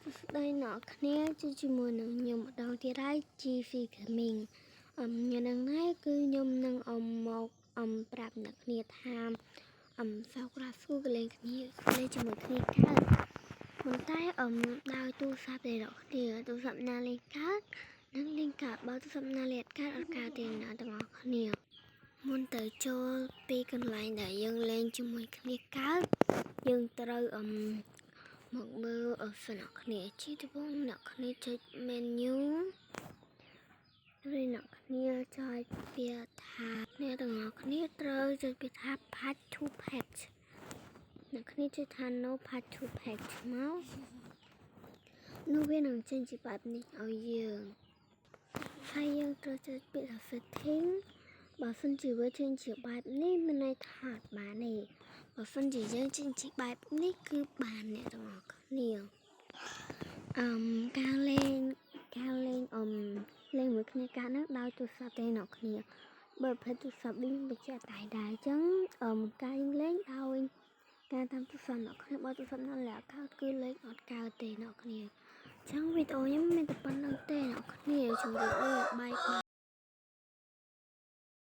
សួស្តីអ្នកគ្នាជួបជាមួយនឹងខ្ញុំម្ដងទៀតហើយ GC Gaming ញ៉ាំនឹងដែរគឺខ្ញុំនឹងអមមកអមប្រាប់អ្នកគ្នាថាអមសោក្រាស្គូកលេងគ្នាលេងជាមួយគ្នាកើតប៉ុន្តែអមដោយទូរស័ព្ទទេអ្នកគ្នាទូរស័ព្ទណាលេងកើតនឹងលេងកើតបើទូរស័ព្ទណាលេងអត់កើតអត់កើតទេអ្នកទាំងអស់គ្នាមុនទៅចូលពីកន្លែងដែលយើងលេងជាមួយគ្នាកើតយើងត្រូវអម មកមើលអសិនអ្នកគ្នាជាដំបូងអ្នកគ្នាចុច menu ឬអ្នកគ្នាចុចពាក្យថាអ្នកទាំងអស់គ្នាត្រូវចុចពាក្យថា patch to patch អ្នកគ្នាចុចថា no patch to patch មកនោះវានឹងចេញជាបែបនេះឲ្យយើងហើយយើងត្រូវចុចពាក្យថា setting បើសិនជាវាចេញជាបែបនេះមានន័យថាអត់បានទេបើសិនជាយើងចេញជាបែបនេះគឺបានអ្នកទាំងអស់គ្នាអឹមការលេងការលេងអឹមលេងមួយគ្នាកាលហ្នឹងដោយទូរស័ព្ទទេអ្នកគ្នាបើប្រភេទទូរស័ព្ទវិញបញ្ជាក់តែដែរអញ្ចឹងអឹមការយើងលេងដោយការតាមទូរស័ព្ទអ្នកគ្នាបើទូរស័ព្ទណាលាក់កើតគឺលេងអត់កើតទេអ្នកគ្នាអញ្ចឹងវីដេអូខ្ញុំមានតែប៉ុណ្្នឹងទេអ្នកគ្នាជម្រាបលាbye bye.